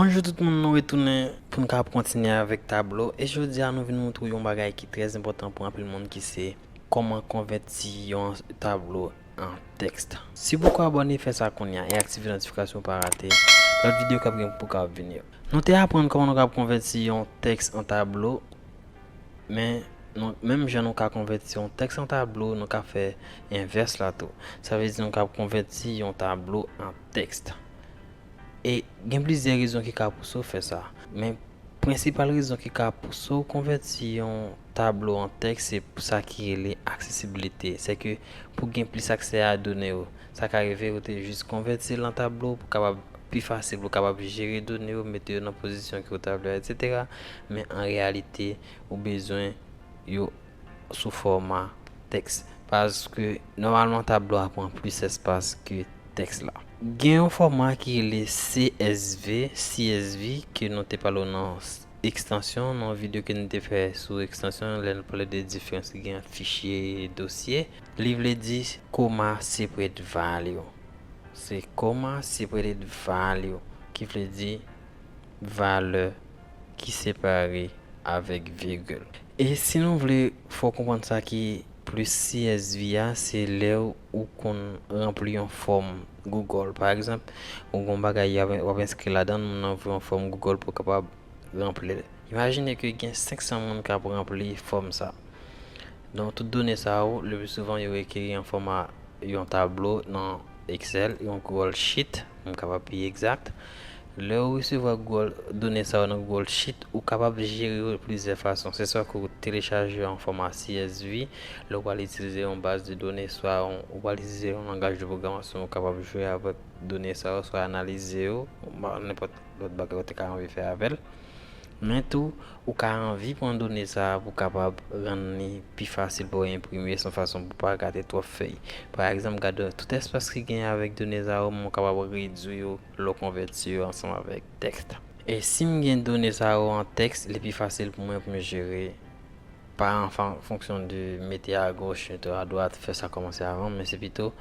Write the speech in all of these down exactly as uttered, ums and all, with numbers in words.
Bonjou tout moun, nou retounen pou n ka kontinye avèk tablo. E jodi a, nou vin montre w yon bagay ki trè enpòtan pou anpil moun, ki se kòman konvèti yon tablo an tèks. Si w poko abòne, fè sa kounye a e aktive notifikasyon pou w pa rate lòt videyo k ap gen pou k ap vini yo. Nou te aprann kòman nou kab konvèti yon tèks an tablo, men nou, menm jan nou ka konvèti yon tèks an tablo, nou ka fè envès la tou. Sa vle di nou kab konvèti yon tablo an tèks. E gen plizyè rezon ki ka pouse w fè sa. Men prensipal rezon ki ka pouse w konvèti yon tablo an tèks, se pou sa ki rele aksesibilite. Se ke pou gen plis aksè a done yo. Sa ka rive ou te jis konvèti l an tablo pou kapab pi fasil, pou kapab jere done yo, mete yo nan pozisyon ke w ta vle, etsetera. Men an reyalite, ou bezwen yo sou fòma tèks. Paske nòmalman tablo a pran plis espas ke tèks la. Gen yon fòma ki rele C S V, C S V, ke nou te pale w nan s-, ekstansyon, nan videyo ke nou te fè sou ekstansyon, lè nou pale de diferans ki gen ant fichye e dosye. Li vle di comma separate value. Se comma separate value, ki vle di valè ki separe avèk vigil. E si nou vle fè w konprann sa ki plis C S V a, se lè ou konn ranpli yon fòm Google. Pa egzanp, ou gen yon bagay y ap, w ap enskri ladan l, moun nan voye yon fòm Google pou w kapab ranpli l. Imajine ke gen senk san moun k ap ranpli fòm sa. Donk, tout done sa yo, le pli souvan, yo rekeri an fòma yon tablo nan Excel, yon Google Sheet, m kapab pi egzak. Lè w resevwa Google, done sa yo nan Google Sheet, ou kapab jere yo plizyè fason. Se swa ke w telechaje yo an fòma C S V, lè w pral itilize yon baz de done, swa yon, ou pral itilize yon langaj de pwogramasyon, ou kapab jwe avèk done sa yo, swa analize yo, nenpòt lòt bagay ou te ka anvi fè avè l. Men tou, ou ka anvi pran done sa a pou kapab rann li pi fasil pou w enprime, se yon fason pou w pa gate twòp fèy. Pa egzanp, gade tout espas ki gen avèk done sa yo, mwen kapab redui yo lè w konvèti yo ansanm avèk tèks. E si m gen done sa yo an tèks, li pi fasil pou mwen pou m jere, pa an fa-, fonksyon de mete agoch, mete adwat, fè sa kòmanse avan, men se pito,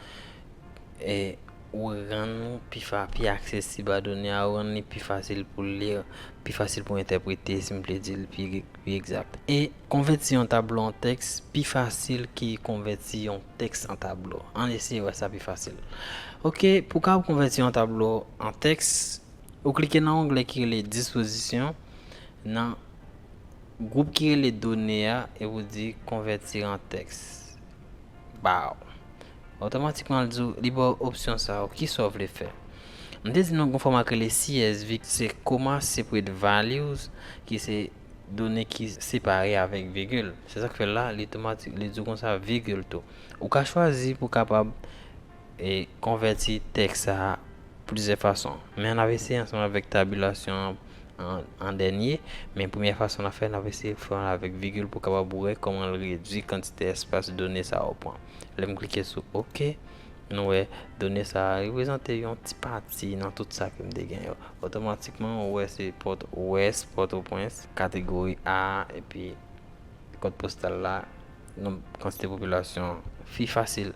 e, ou rann ou pi fa-, pi aksesib a done a, ou rann li pi fasil pou li, pi fasil pou entèprete, si m vle di l pi, pi egzak. E konvèti yon tablo an tèks pi fasil ke konvèti yon tèks an tablo. Ann eseye wè sa pi fasil. Oke, pou w kapab konvèti yon tablo an tèks, ou klike nan onglè ki rele dispozisyon, nan gwoup ki rele done a, epi w di konvèti an tèks. Baw. Otomatikman, l di w, li ba w opsyon sa yo. Kisa w vle fè? M te di nou gen yon fòma ki rele C S V, se comma separate values, ki se done ki separe avèk vigil. Se sa k fè la, li otomatik, li di w konsa vigil tou. Ou ka chwazi pou w kapab, e, konvèti tèks sa a plizyè fason. Men ann ap eseye ansanm avèk tabilasyon an, an, an dènye. Men premyè fason n ap fè, n ap eseye fè l avèk vigil pou w kapab wè kòman l redui kantite espas done sa yo pran. Lè m klike sou oke, nou wè done sa a reprezante yon ti pati nan tout sa ke m te gen yo. Otomatikman, ou wè se Port West, Pòtoprens, kategori A, epi kòd postal la, nonb, kantite popilasyon, pi fasil.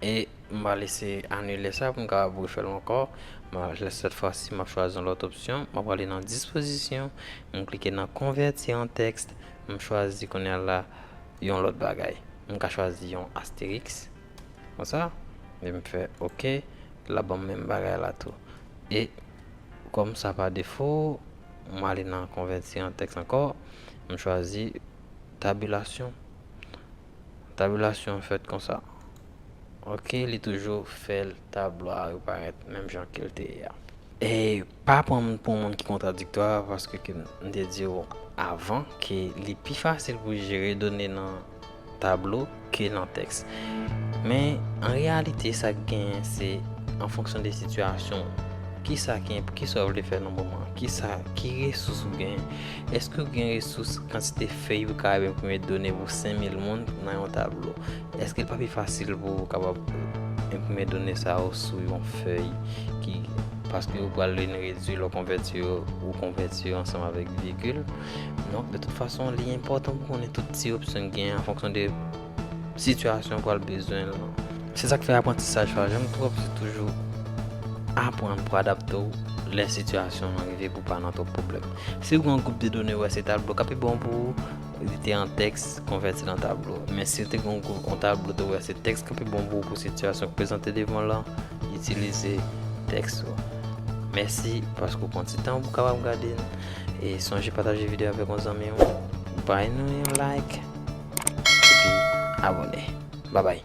E m pral eseye anile sa pou m kapab refè l ankò. M a, sèt fwa si, m ap chwazi yon lòt opsyon. M ap prale nan dispozisyon. M klike nan konvèti an tèks. M chwazi kounye a la yon lòt bagay. M ka chwazi yon asteriks. Konsa. E m fè oke. L ap ban m menm bagay la tou. E kòm sa pa defo, m ale nan konvèti an tèks ankò. M chwazi tabilasyon. Tabilasyon an fèt konsa. Oke, li toujou fè tablo a reparèt menm jan ke l te ye a. E pa pran m pou yon moun ki kontradiktwa, paske ke m te di w avan ke li pi fasil pou jere done nan tablo ke nan tèks. Men, an reyalite, sa k genyen, se an fonksyon de sitiyasyon, kisa ki, kisa w vle fè nan moman, kisa, ki resous ou genyen. Èske w gen resous, kantite fèy ou kapab enprime done pou senk mil moun nan yon tablo? Èske l pa pi fasil pou w kapab enprime done sa yo sou yon fèy ki, paske ou pral vin redui lè w konvèti yo, ou konvèti yo ansanm avèk vigil. Donk, de tout fason, li enpòtan pou w konnen tout ti opsyon k genyen an fonksyon de sitiyasyon ou pral bezwen l lan. Se sa k fè aprantisaj pa janm twòp, se toujou aprann pou adapte w lè sitiyasyon an rive pou pa nan twòp pwoblèm. Si w gen yon gwoup de done, w wè se tablo k ap pi bon pou ou, li te an tèks, konvèti l an tablo. Men si w te gen yon gwoup, yon tablo tou, w wè se tèks k ap pi bon pou ou pou sitiyasyon k prezante devan w lan, itilize tèks ou. Mèsi paske w pran ti tan pou w kapab gade l. E sonje pataje videyo avèk yon zanmi w. Bay nou yon like. Epi abòne. Babay.